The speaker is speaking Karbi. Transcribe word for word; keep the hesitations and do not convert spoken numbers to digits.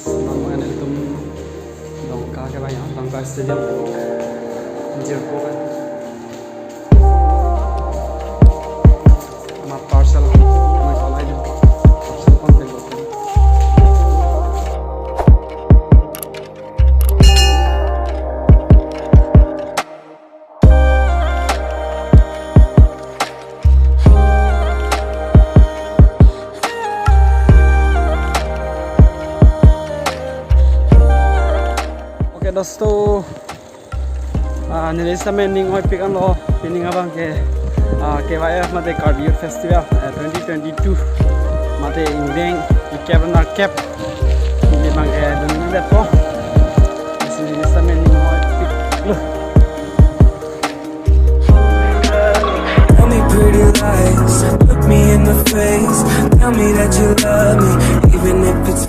Nonmane tum Dongka ke ba ya, Dongka Stadium. Jirpo kan. Ama parcel, ama kalai din. Parcel kon pe lo. Okay, dosto. Ah, neli sitame ning oipik anlo, pining abang ke, ah, K Y F mate Karbi Youth Festival, eh, twenty twenty-two. Mate ingdeng ikep nerkep. Neli abang ke dun ni det po. Lasi neli sitame ning oipik lo. Tell me pretty lies, look me in the face. Tell me that you love me, even if it's